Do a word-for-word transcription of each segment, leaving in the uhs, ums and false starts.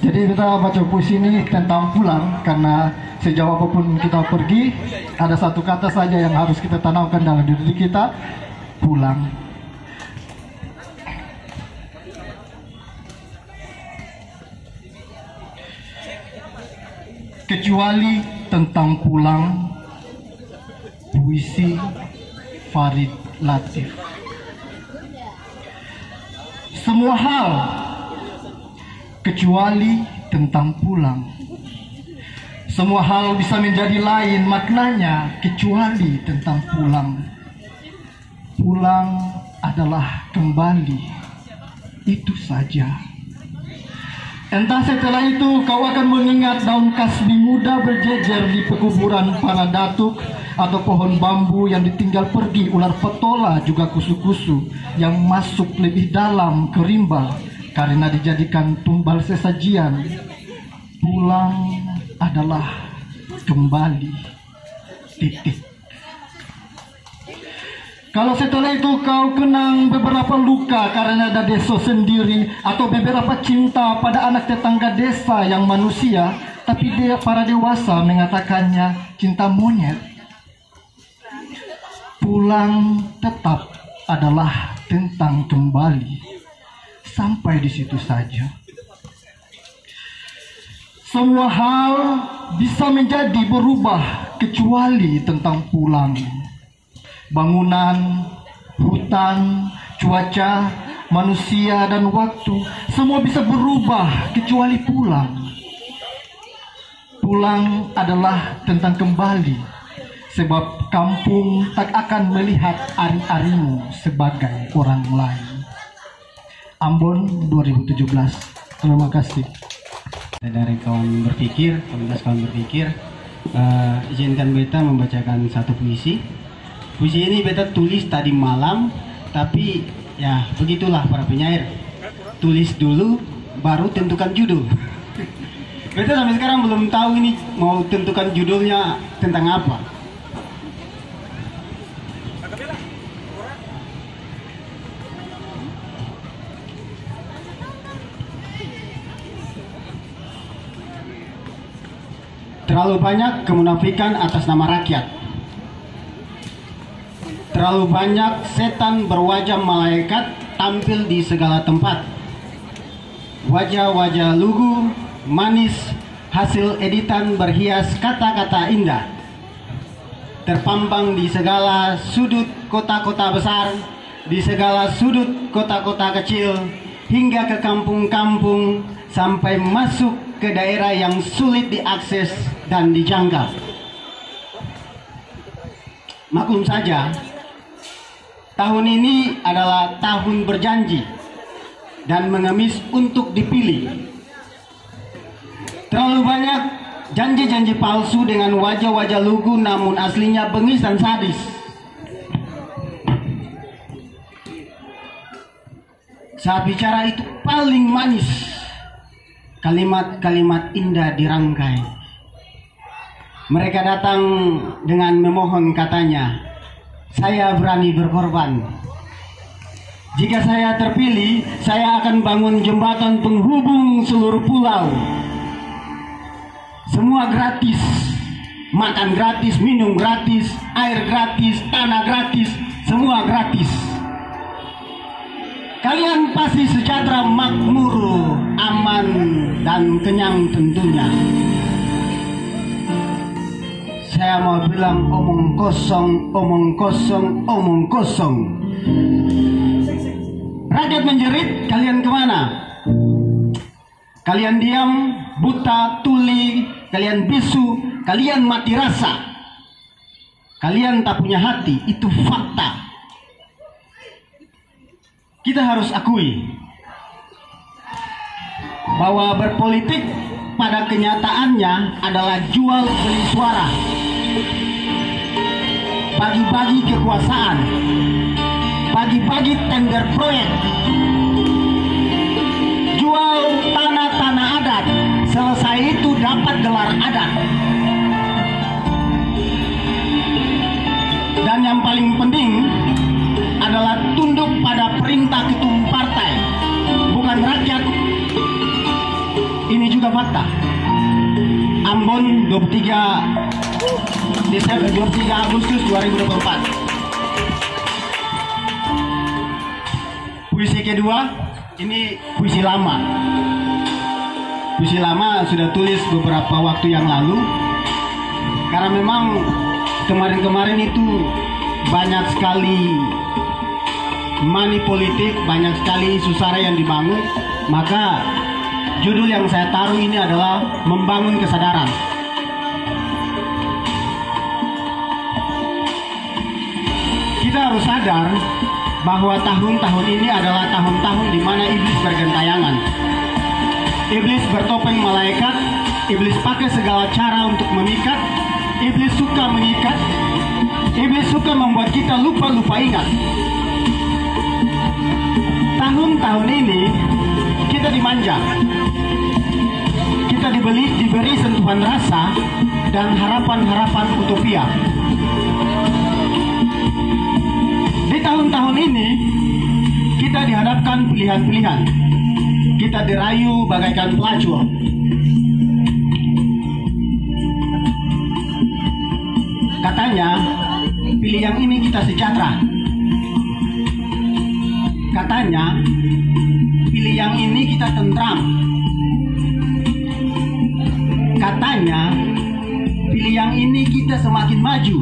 Jadi, kita baca puisi ini tentang pulang, karena sejauh apapun kita pergi, ada satu kata saja yang harus kita tanamkan dalam diri kita, pulang. Kecuali tentang pulang, puisi Farid Latif. Semua hal kecuali tentang pulang. Semua hal bisa menjadi lain maknanya kecuali tentang pulang. Pulang adalah kembali, itu saja. Entah setelah itu kau akan mengingat daun kasbi muda berjejer di pekuburan para datuk, atau pohon bambu yang ditinggal pergi ular petola juga kusu-kusu yang masuk lebih dalam ke rimba karena dijadikan tumbal sesajian. Pulang adalah kembali. Titik. Kalau setelah itu kau kenang beberapa luka karena dadeso sendiri atau beberapa cinta pada anak tetangga desa yang manusia, tapi de-, para dewasa mengatakannya cinta monyet. Pulang tetap adalah tentang kembali. Sampai di situ saja. Semua hal bisa menjadi berubah kecuali tentang pulang. Bangunan, hutan, cuaca, manusia, dan waktu, semua bisa berubah kecuali pulang. Pulang adalah tentang kembali, sebab kampung tak akan melihat ari-arimu sebagai orang lain. Ambon, dua ribu tujuh belas. Terima kasih. Dari kawan berpikir, komunitas kawan berpikir, eh, izinkan beta membacakan satu puisi. Puisi ini beta tulis tadi malam, tapi ya begitulah para penyair. Tulis dulu, baru tentukan judul. Beta sampai sekarang belum tahu ini mau tentukan judulnya tentang apa. Terlalu banyak kemunafikan atas nama rakyat. Terlalu banyak setan berwajah malaikat tampil di segala tempat. Wajah-wajah lugu, manis, hasil editan berhias kata-kata indah. Terpampang di segala sudut kota-kota besar, di segala sudut kota-kota kecil, hingga ke kampung-kampung, sampai masuk ke daerah yang sulit diakses dan dijangkau. Maklum saja, tahun ini adalah tahun berjanji dan mengemis untuk dipilih. Terlalu banyak janji-janji palsu dengan wajah-wajah lugu, namun aslinya bengis dan sadis. Saat bicara itu paling manis, kalimat-kalimat indah dirangkai. Mereka datang dengan memohon, katanya, "Saya berani berkorban. Jika saya terpilih, saya akan bangun jembatan penghubung seluruh pulau." Semua gratis, makan gratis, minum gratis, air gratis, tanah gratis, semua gratis. Kalian pasti sejahtera, makmur, aman, dan kenyang tentunya. Saya mau bilang omong kosong, omong kosong, omong kosong. Rakyat menjerit, kalian kemana? Kalian diam, buta, tuli, kalian bisu, kalian mati rasa. Kalian tak punya hati, itu fakta. Kita harus akui bahwa berpolitik pada kenyataannya adalah jual beli suara, bagi-bagi kekuasaan, bagi-bagi tender proyek, jual tanah-tanah adat, selesai itu dapat gelar adat. Dan yang paling penting adalah tunduk pada perintah ketum partai, bukan rakyat. Ini Fakta. Ambon, dua puluh tiga Desember, dua puluh tiga Agustus dua ribu dua puluh empat. Puisi kedua, ini puisi lama. Puisi lama sudah tulis beberapa waktu yang lalu. Karena memang kemarin-kemarin itu banyak sekali money politik, banyak sekali isu sara yang dibangun, maka judul yang saya taruh ini adalah Membangun Kesadaran. Kita harus sadar bahwa tahun-tahun ini adalah tahun-tahun di mana iblis bergentayangan. Iblis bertopeng malaikat, iblis pakai segala cara untuk memikat, iblis suka mengikat, iblis suka membuat kita lupa-lupa ingat. Tahun-tahun ini kita dimanja. Kita dibeli, diberi sentuhan rasa dan harapan-harapan utopia. Di tahun-tahun ini, kita dihadapkan pilihan-pilihan. Kita dirayu bagaikan pelacur. Katanya, pilih yang ini kita sejahtera. Katanya, pilih yang ini kita tentram. Katanya, pilih yang ini kita semakin maju.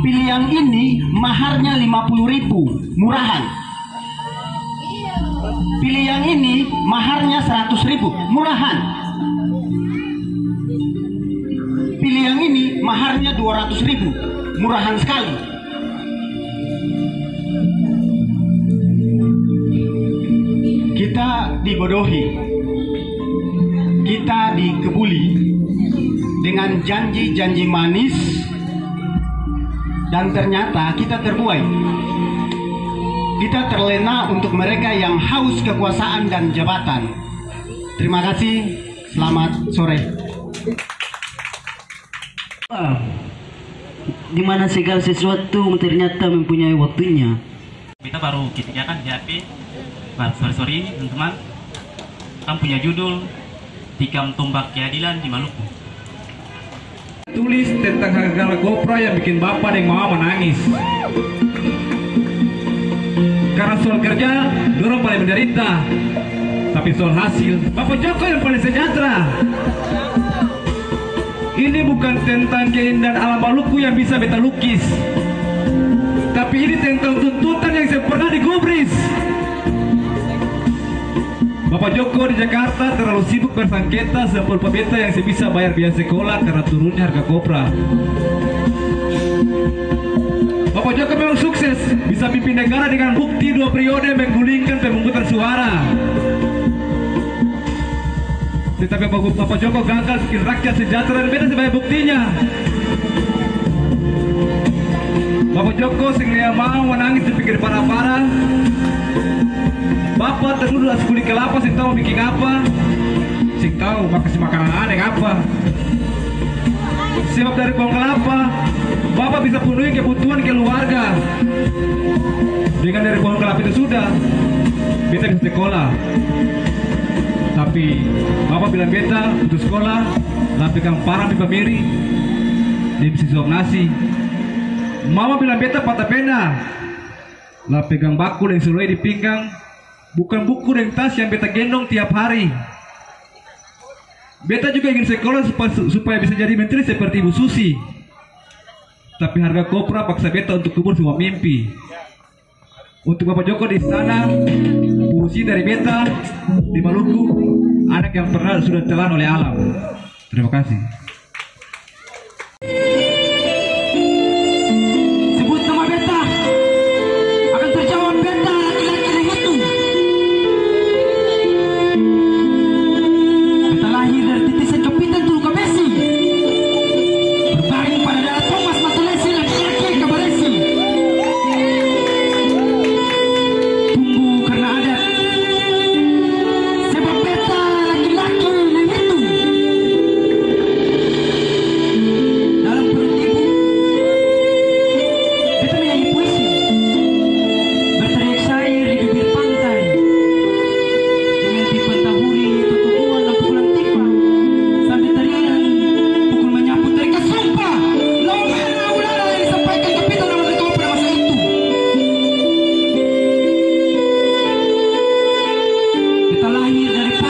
Pilih yang ini maharnya lima puluh ribu, murahan. Pilih yang ini maharnya seratus ribu, murahan. Pilih yang ini maharnya dua ratus ribu, murahan sekali. Kita dibodohi, kita dikebuli dengan janji-janji manis, dan ternyata kita terbuai. Kita terlena untuk mereka yang haus kekuasaan dan jabatan. Terima kasih, selamat sore. Di mana segala sesuatu ternyata mempunyai waktunya. Beta baru ketinggakan di H P, baru sore-sore ini, teman-teman. Akang punya judul Tikam Tombak Keadilan di Maluku. Tulis tentang harga kopra yang bikin bapa deng mama manangis. Karna soal kerja, dorang paleng menderita. Tapi soal hasil, Bapa Joko yang paleng sejahtera. Ini bukan tentang keindahan alam Maluku yang bisa beta lukis, tapi ini tentang tuntutan yang seng pernah digubris. Bapa Joko di Jakarta terlalu sibuk bersengketa sebab beta yang seng bisa bayar biaya sekolah karena turunnya harga kopra. Bapa Joko memang sukses, bisa pimpin negara dengan bukti dua periode menggulingkan pemungutan suara. Tetapi Bapa, Bapa Joko gagal bikin rakyat sejahtera dan beta sebagai buktinya. Bapa Joko seng lia mau manangis di pinggir para-para. Bapa terdudu atas kuli kalapa, seng tau biking apa. Seng tau mo kasi makanan ana deng apa. Sebab dari pohong kalapa, Bapa bisa penuhi kebutuhan keluarga. Dengan dari pohong kalapa itu sudah, beta bisa sekolah. Tapi Bapa bilang beta putus sekolah, la pegang parang pipa miri, deng besi suap nasi. Mama bilang beta patah pena, la pegang baku deng seloi di pinggang, bukan buku deng tas yang beta gendong tiap hari. Beta juga ingin sekolah supa-, supaya bisa jadi menteri seperti Ibu Susi. Tapi harga kopra paksa beta untuk kubur semua mimpi. Untuk Bapak Joko di sana, puji dari beta di Maluku, anak yang pernah sudah telan oleh alam. Terima kasih. Sebut nama beta, akan terjawab beta laki-laki yang itu. Beta lahir dari titisan kapitan Tulu Kabesi. Berbaring pada dala Thomas Matulesi, laki-laki kabaresi. Tumbuh karna adat. Sebab beta laki-laki yang itu. lahir dari